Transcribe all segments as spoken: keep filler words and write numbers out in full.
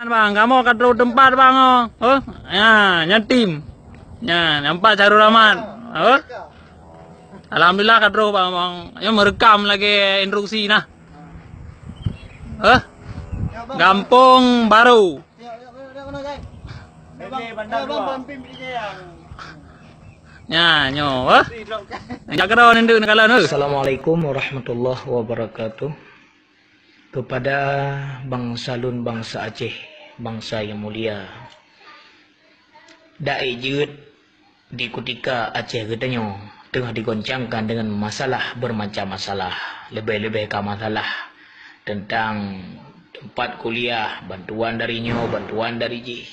Bang, kamoe ka troh teumpat, bang, oh. Oh, ya, nyan tim. Nyan, nampak Syarul Rahman. Oh. Alhamdulillah ka troh, bang, bang. Nyoe meurekam lagèe instruksi nah. Oh. Gampông Barô. Nyan, nyoe, oh. Jak keudroe neundeuk neukalon, oh. Assalamualaikum warahmatullahi wabarakatuh. Kepada bangsa lôn, bangsa Aceh, bangsa nyang mulia. Dae jeuet di kutika Aceh geutanyoe teungoh digoncangkan deungon masalah bermacam masalah, leubeh-leubeh ka masalah teuntang teumpat kuliah, bantuan dari nyoe, bantuan dari jih.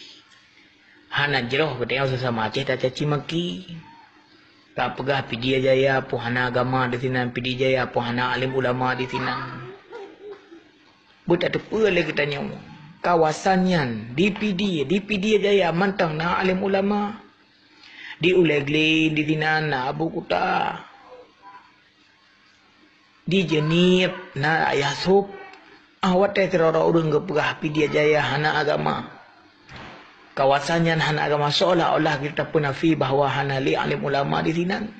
Hana jroh geutanyoe sesama Aceh tacaci maki. Ka peugah Pidie Jaya peue hana agama disinan, Pidie Jaya peue hana alim ulama disinan. Beutateupeue lé geutanyoe, kawasan nyan di Pidie, di Pidie Jaya mantong na alim ulama. Di Ulèe Glé disinan na Abu Kuta. Di Jeunieb na Ayah Sop. Ah, watèe sidroe-droe ureueng geupeugah Pidie Jaya hana agama, kawasan nyan hana agama, seolah-olah geutanyoe tapeunafi bahwa hana lé alim ulama disinan.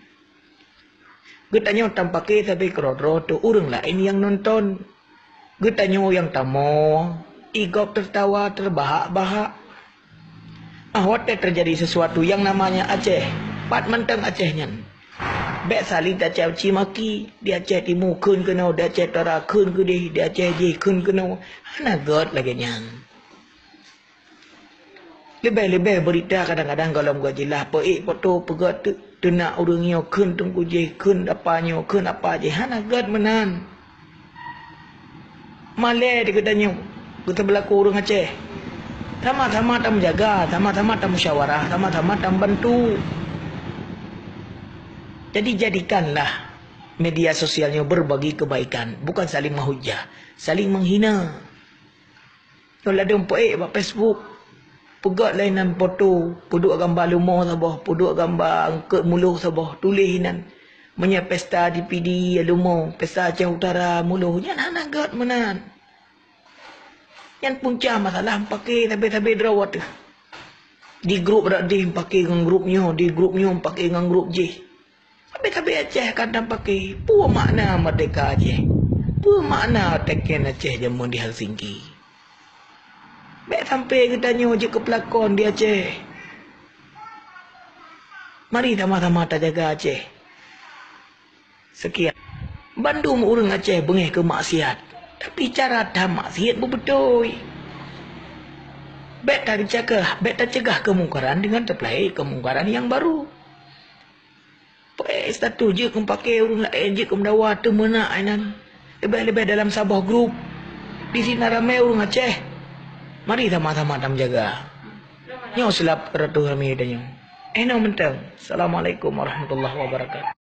Geutanyoe tampake sabe keudroe-droe teuh ureueng laén nyang nonton. Geutanyoe nyang tamoe, i gob teutawa teubahak-bahak. Ah, watèe teujadi sesuatu nyang namanya Aceh, pat mantong Aceh nyan. Bèk saléng tacaci maki, di Aceh Timu kheun keunoe, di Aceh Utara kheun keudeh, di Aceh jih kheun keunoe. Hana gèt lagèe nyan. Leubeh-leubeh beurita kadang-kadang gohlom gèt jeulaih, peuék poto peugèt teu-, teunak ureueng nyoe kheun teungku jih, kheun apa nyoe, kheun apa jih. Hana gèt meunan. Malèe di geutanyoe, geuteublaku ureueng Aceh. Sama-sama tameujaga, sama-sama tamusyawarah, sama-sama tameubantu. Jadi, jadikanlah media sosial nyoe berbagi kebaikan, bukan saling menghujah, saling menghina. Nyoe ladôm peuék bak Facebook, peugèt lainan poto, peuduek gamba leumo saboh, peuduek gamba eungkôt muloh saboh, tuléh inan. Meunyoe pesta di Pidie leumo, pesta Aceh Utara muloh, nyan hana gèt meunan. Nyan punca masalah meupaké sabe-sabe droe teuh. Di grup dak dih meupaké ngon grup nyoe, di grup nyoe meupaké ngon grup jih. Sabe-sabe Aceh ka tapaké. Peue makna merdeka Aceh? Peue makna teken Aceh jameun di Helsinki? Bèk sampai geutanyoe jeuet keu peulakon di Aceh. Mari sama-sama tajaga Aceh. Sekian. Bandum ureueng Aceh beungéh keu maksiat, tapi cara that maksiat beubeutôi. Bèk tacegah, bèk tacegah keumungkaran deungon tapeulahé keumungkaran nyang baru. Peuék status jeuet keu meupaké ureueng laén, jeuet keu meudawa, teumeunak inan. Leubeh-leubeh dalam saboh grup. Disinan ramé ureueng Aceh. Mari sama-sama tameujaga. Nyoe seulab ratu ramé tanyoe. Eh, nyoe mantong. Assalamualaikum warahmatullahi wabarakatuh.